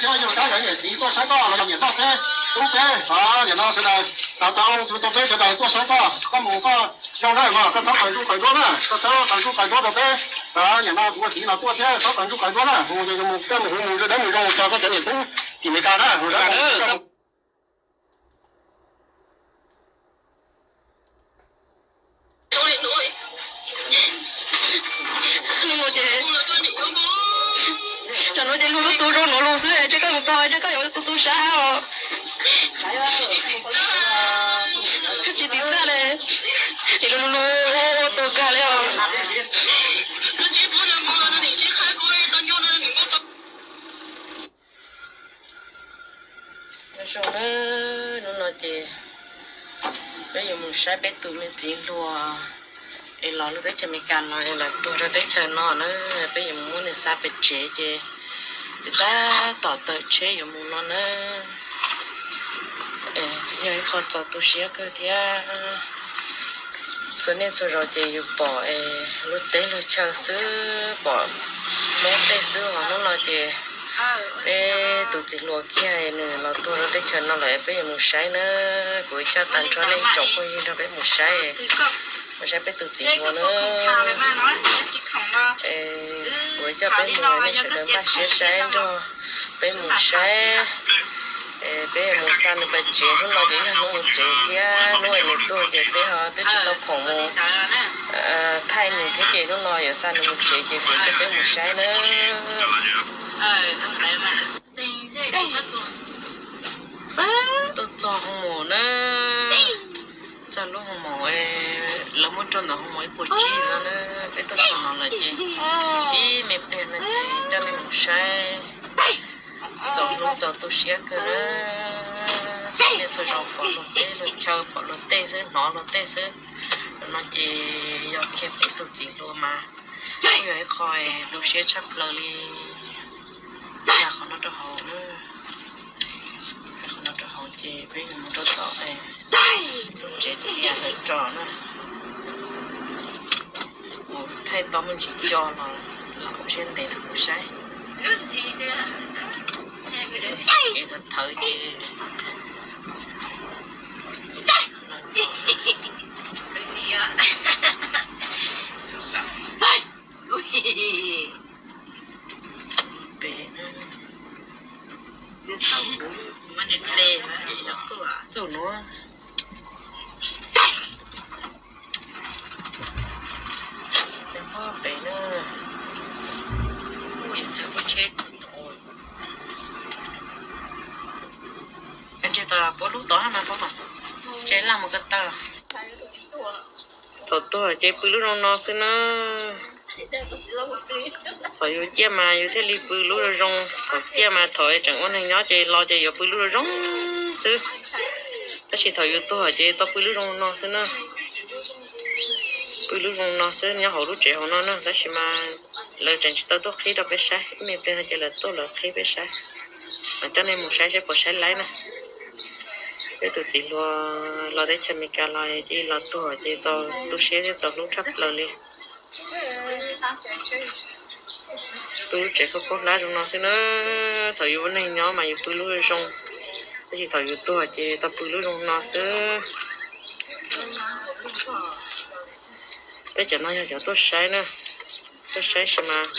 Yog yus tab yog niam txiv tuaj saib koj los yog niam ntoj peb tub peb, nim no sawv daws, tau tau tus tau peb sawv daws tuaj saib koj, koj mus koj zoo na, koj txhob qawm ntuj qawm duab na, koj txhob qawm ntuj qawm duab rau peb. Nim no kuv ua txiv los tuaj thiab, txhob qawm ntuj qawm duab na, mus yus mus koj mus mus dawb mus zoo tso koj cov niam tub tim Meskas na. Hnub no ces, tam no ces luag lub tub rau nuav lug xwb, ces koj mus tog ces koj yuav tu tu sab os. Tsis txim tag li, ces luag lug lug ua tau kag li os. Nyob zoo na, hnub no ces peb yuav mus saib peb tus me txiv hluas es los lub teb chaws Amelikas no es lawv tuag rau teb chaws no na, peb yuav mus muab nws xa pem tsev ces tab tom tawm tsheb yuav mus no na. Yog ib qho txaus tu siab kawg thiab. Txhua niaj txhua zaus ces yus pom es luag teb luag chaw xwb, pom Hmoob tej xwb, ho hnub no ces peb tus txiv hluas kiag nws los tuag rau teb chaws no lawm, peb yuav mus saib na. Kuv coj tag nrho nej tsoom phooj ywg nrog peb mus saib, mus saib peb tus txiv hluas na. Kuv coj peb mus, nej sawv daws npaj siab saib nrog peb mus saib. Peb mus xa nws pem tsev, hnub no ces yog hnub mus tsev thiab, hnub nws tuag ces peb ho twb tsis tau khoom mus thaij nws thiab ces hnub no yuav xa nws mus tsev ces kuv coj peb mus saib na. Tuaj txog hoo maum na, txog lub hoo maum, lawv muab rau ntawm hoo maum ib puas tsib no na, peb tuaj txog no lawm ces ib me pliag no ces coj nej mus saib. Txaus hlub txaus tu siab kawg na. Txhua niaj txhua zaus pom luag teb luag chaw, pom luag tej xwb, hnov luag tej xwb. Nim no ces yog kiag peb tus txiv hluas mas kuj yog ib qho tu siab tshaj plaws li. Yog qhov no rau hauv, qhov no rau hauv ces peb yuav mus rau tom lub tsev txias lawv tso na. Kuv thaij tau me ntsis co los lam ua siab ntev rau kuv saib. Kev thawv thawv ces pem txuj nuav. Pem na, ntshe tas puab lub tod hab mas, puab mas ntshe laj mus ko taw. Thaum tuag ces pw lub zoo no xwb na. Thaum yus ciaj mas yus thiaj li pw lub zoo zoo, thaum ciaj mas thaum tseem ua neeg nyob ces los ces yuav pw lub zoo zoo xwb. Tab sis thaum yus tuag ces tau pw lub zoo no xwb na. Pw lub zoo no xwb nyob hauv lub tsev hauv no na, tab sis mas lawv tseem tsis tau tuaj qhib rau peb saib, ib me pliag no ces lawv tuaj lawv qhib peb saib. Mas coj nej mus saib saib puas saib laib na. Peb tus txiv hluas los teb chaws Amelikas los ces los tuag ces txaus tu siab thiab txaus hlub tshaj plaws li. Pw lub tsev khaub khaub hlab zoo no xwb na. Thaum yus ua neeg nyob mas yus pw lub zoo, tab sis thaum yus tuag ces tau pw lub zoo no xwb. Peb cov no yog cov tuaj saib na, tuaj saib sis mas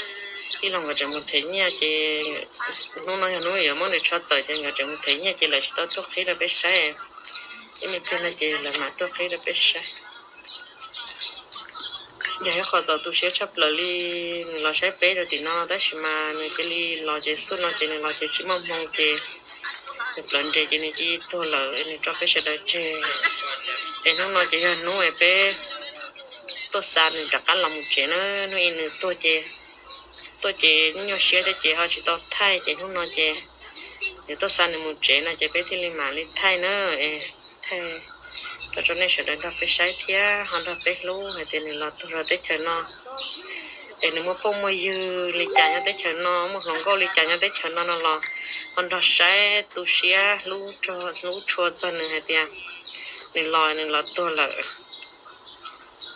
ib los nkawd tseem mus them nyiaj ces hnub no yog hnub yuav muab nws tso tawm ces nkawd tseem mus them nyiaj ces lawv tsis tau tuaj qhib rau peb saib. Ib me pliag no ces lawv mam tuaj qhib rau peb saib. Yog ib qho txaus tu siab tshaj plaws li. Nws los saib peb rau tim no tab sis mas nws cia li los ces xub no ces nws los ces tsis muaj hmoo ces nws plawv nres ces nws cia li tuag lawm, nws tso peb sawv daws tseg. Es hnub no ces yog hnub es peb tuaj xa nws rov qab los mus tsev na. Hnub ib nws tuaj ces, tuaj ces nyuaj siab thiab ces ho tsis tau thaij ces hnub no ces nws tuaj xa nws mus tsev no ces peb thiaj li mam li thaij na. Thaij rau nej sawv daws nrog peb saib thiab ho nrog peb hlub hais tias nws los tuag rau teb chaws no. Es nws muaj phooj muaj ywg li cas nyob teb chaws no, muaj hluas nkauj li cas nyob teb chaws no no los ho nrog saib tu siab hlub, hlub tshua txog nws hais tias nws los, nws los tuag lawm.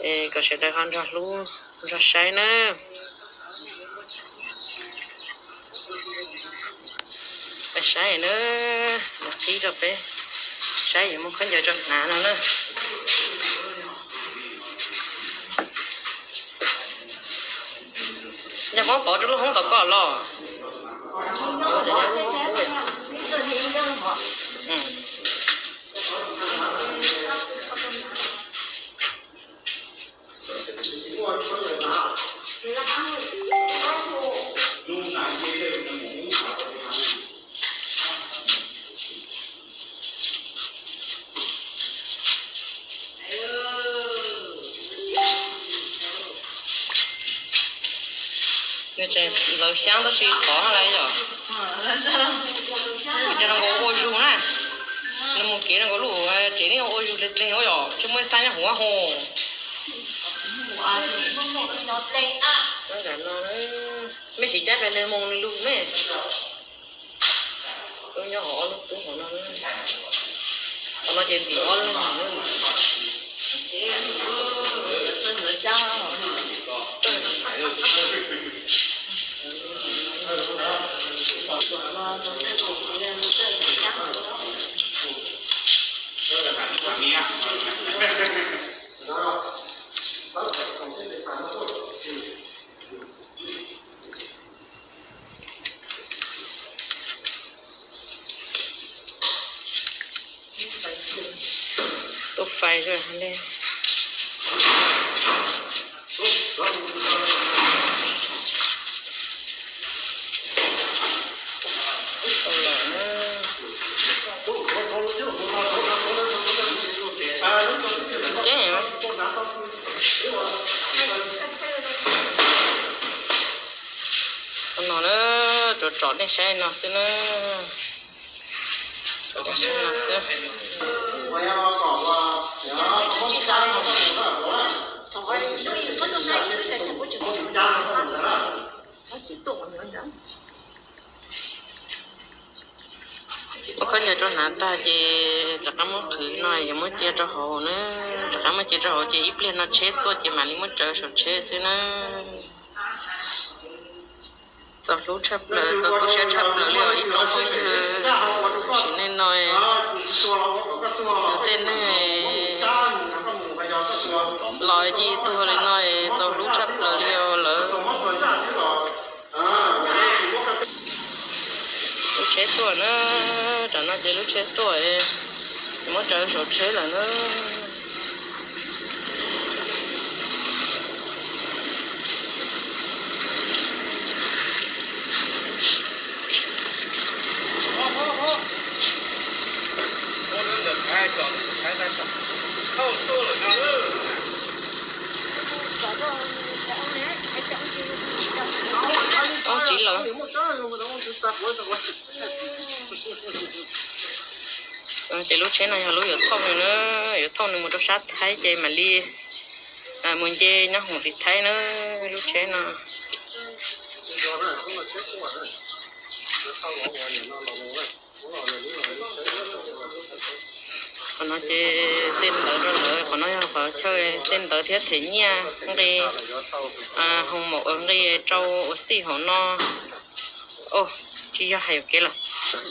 Es kom sawv daws ho nrog hlub nrog saib na. Saib na, qhib rau peb saib, yuav muab khaub ncaws rau hnav no na. Yog muab pov rau lub hoob tom koj los. Lawv xyab tab sis qhov lawm yom. Ua cas no nkaus ua zug na. Nws mus kev no nkaus lub tsev neeg ua zug dleg dleg ua yom, tsis muaj xab nyob hauv hos. Mej siv cab pes nws mus nws lug mej. Wb nyob hauv ob lub tub hauv no, qhov no ces ntim ob leeg. Tuaj fais li. Qhov no na, tsuas tsom nej saib no xwb na. Tsom nej saib no xwb. Muab khaub ncaws rau hnav tag ces rov qab muab qhwv no yuav muab cia rau hauv na. Rov qab muab cia rau hauv ces ib pliag no tsheb tuaj ces mam li muab tsaws saum tsheb xwb na. Txaus hlub tshaj plaws, txaus tu siab tshaj plaws li os ib tsoom phooj ywg. Sim neej no yus tej neeg los ci tuag li no txaus hlub tshaj plaws li os lawv. Lub tsheb tuaj na, tam no ces lub tsheb tuaj, muab tsaws saum tsheb lawm na. Ob tsis lawm. Ces lub tsheb no yog lub yuav thauj nws na, yuav thauj nws mus rau sab Thaib ces mam li mus nce nyob hoom tim Thaib na, lub tsheb no. Qhov no ces xej ntawv rau lawv, qhov no yog qhov chaw xej ntawv thiab them nyiaj nqi hoo maum ua nqi rau ua xij hauv no. Tsis yog hais yuam kev los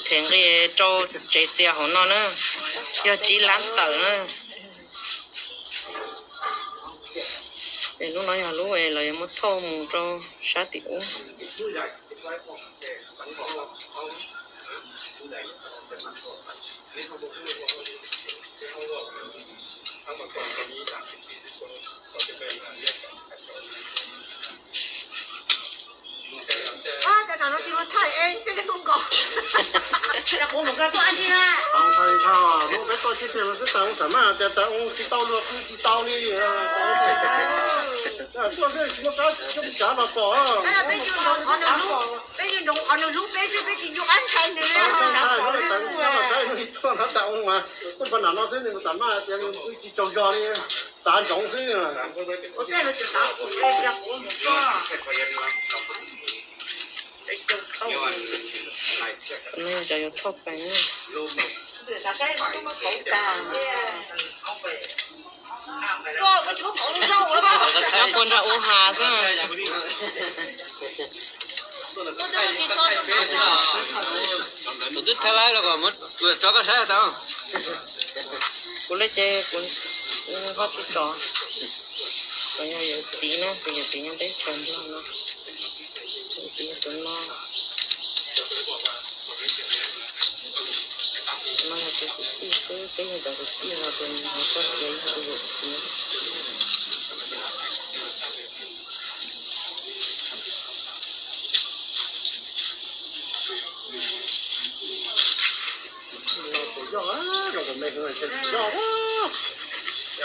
them nqi rau tsev txias hauv no na, yog tsib lab tawm na. Es lub no yog lub es lawv yuav muab thauj mus rau sab tim ub. Cov no tsis muaj thaij es cia li hu nkaus. Mus peb toj tib tiag los twb tau tam maj tias tau ua tsis tau luag twb tsis tau li. Tuaj xwb tsis muaj qab coob tsav los tom. Peb nyob nroos qhov nws hlub peb xwb, peb tsis nco qab ntshai nws li. Tuaj no tam ua mas, tuaj pab nam no xwb nws tam maj tias nws twb tsis tsaug zog li, xav ntsoov xwb. Cov yuav thauj pais. Nyob puag nram ub hav xwb. Tus twb Thaij laib los kom muab tso koj saib tau. Kuv lej ces kuv ho tsis tso. Kuv yog yawm txiv na, kuv yawm txiv nyob teb chaws Nplog no. Yawm txiv yog tus no. No yog tus kwv tij xwb, peb yog cov kwv tij no, tus no txoj sia yog tus yawm txiv.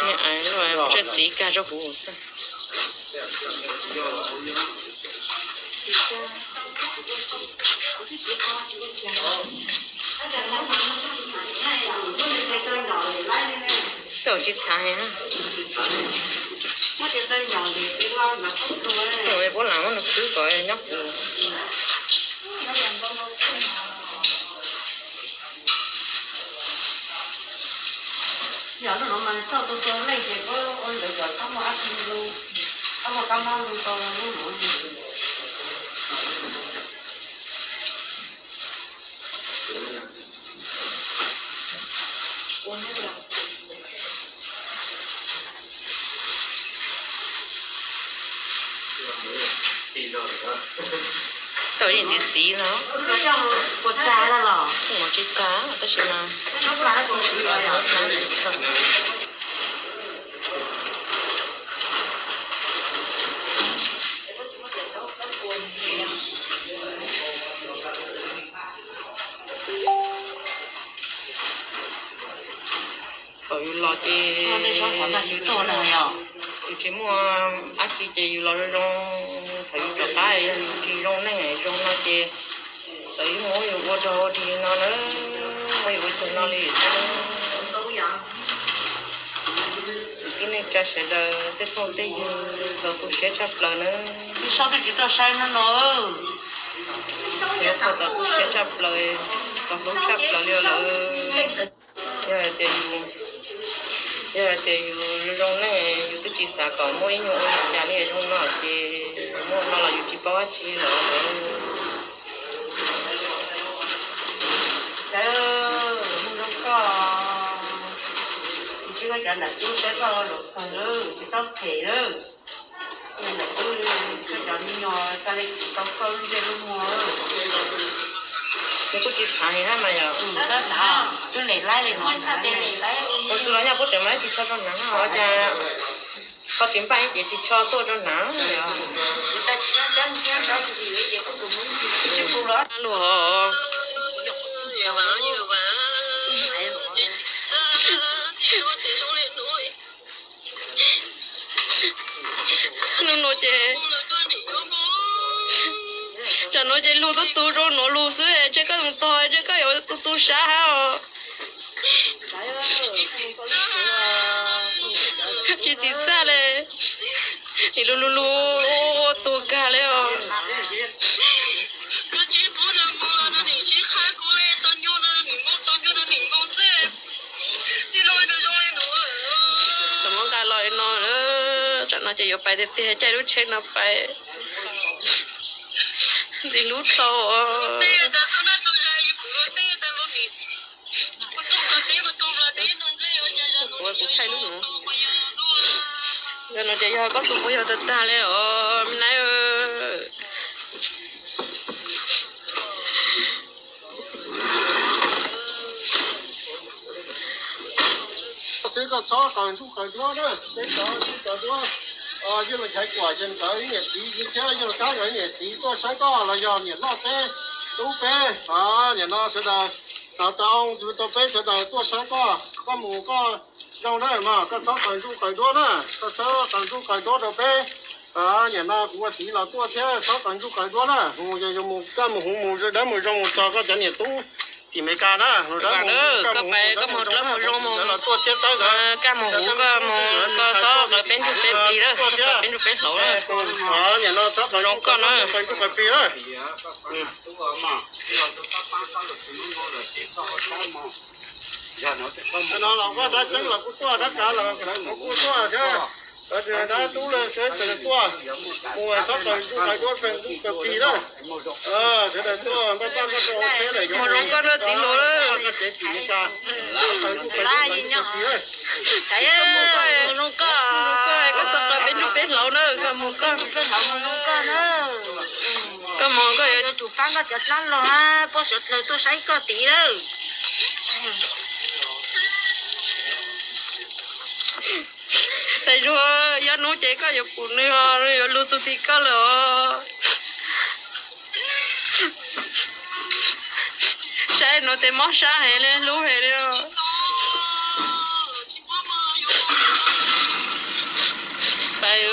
Niam ais, tsawg txiv kag rau kuv xwb. Tau tsis txhav heev. Puab lam muab nws xwb kom nyob kuv. Yog lub no mas txoj tua tua leej ces puab ua ntawd kom txhob muaj dab tsi lu, txhob muaj kab mob lu tau lub no. Tau yeej txiv txiv no. Tsis txav tab sis mas thaum yus los ces yus tsis muaj dab tsi ces yus los zoo zoo, thaum yus rov qab yog yus tsis zoo neej zoo no ces txawm yus muab yus ua rag ua rig no na, muab yus ua rag no li. Tib neeg tsa sawv daws tej phooj tej ywg txaus tu siab tshaj plaws na. Txaus tu siab tshaj plaws, txaus hlub tshaj plaws li lawm. Yog hais tias yus, yog hais tias yus zoo neej yus twb tsis xav kom muaj ib nyuag ua li cas li zoo no ces muaj no los yus tsis paub dab tsi lawm. Cov, mus zoo koj, tsis koj cov nram tub saib koj los kawg lawm, tsis txhob phem lawm. Nram tub, koj cov me nyuam txawj li tsis tau koj lub ntsej lub muag. Nws kuj tsis txhav li na mas yog. Twb nem laib li no. Ua txuj los nyaj puab tes mas tsis tso rau hnav no cas koj tsis npaj ib ces tsis tso tuaj rau hnav. Lus hov. Hnub no ces, tam no ces lug tub tu rau nuav lug xwb, ntshe koj tog ntshe koj yuav tu tu sab hab os. Tsis txim txaj li, nim lug lug lug ua tuag kag li os. Tau muab nqa los li no, tsam no ces yuav pais tiag tiag, caij lub tsheb no pais. Ntxim hlub tau. Kuv thaij lub no. Yog no ces yog koj tus pog yawg tag tag li os me nab. Xwb koj txhob qaws ntsuj qaws duab na, peb cov ntsuj cov duab, yog los nchaiv kuam ces nkawd ib niam txiv thiab yog los kab nkawd ib niam txiv tuaj saib koj los yog niam loj peb, tub peb, nim no sawv daws, tau tau peb sawv daws tuaj saib koj, koj mus koj zoo na mog, koj txhob qaws ntsuj qaws duab na, koj txhob qaws ntsuj qaws duab rau peb. Nim no kuv ua txiv los tuaj thiab txhob qaws ntsuj qaws duab na, mus koj mus huv mus dawb mus zoo mus txog koj cov niam tub tim Meskas na, koj mus dawb mus zoo mus, koj mus huv koj mus, koj txhob qaws peb ntsuj peb plig, peb ntsuj peb hlauv. Nim no txhob qaws ntsuj qaws plig na. No los koj dab tseeb los kuj tuaj, dab kav los kuj tuaj thiab. Dab tub lawm sawv daws tuaj, mus txhob tawg ntuj tawg duab tawg ntuj tawg plig lawm. Sawv daws tuaj npaj paj koj rau tsheb lawm, mus zoo koj nrog txiv hluas lawm. Mus zoo koj, koj txhob qa peb nruj peb hlauv na, koj mus koj. Koj mus koj yuav tus pab koj cov dab los, poj sawv dlawg tuaj saib koj tid lawm. Tais Zuag, yog hnub ces koj yuav pum nws os, nws yuav lug txug tim koj lawm os. Saib nuav tes mob sab heev li, hlub heev li os. Pais,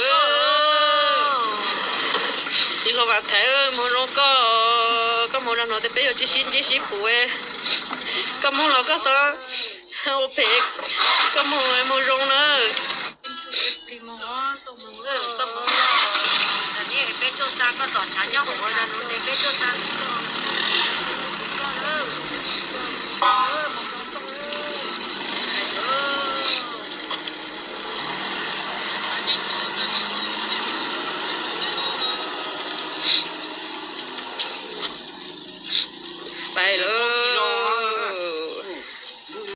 txiv hluas Vam Thaiv, mus zoo koj, koj mus rau nuav tes peb yuav tsis sib ntsib sib pum. Koj moog los koj txhob ua phem, koj moog mus zoo na. Pais lawm.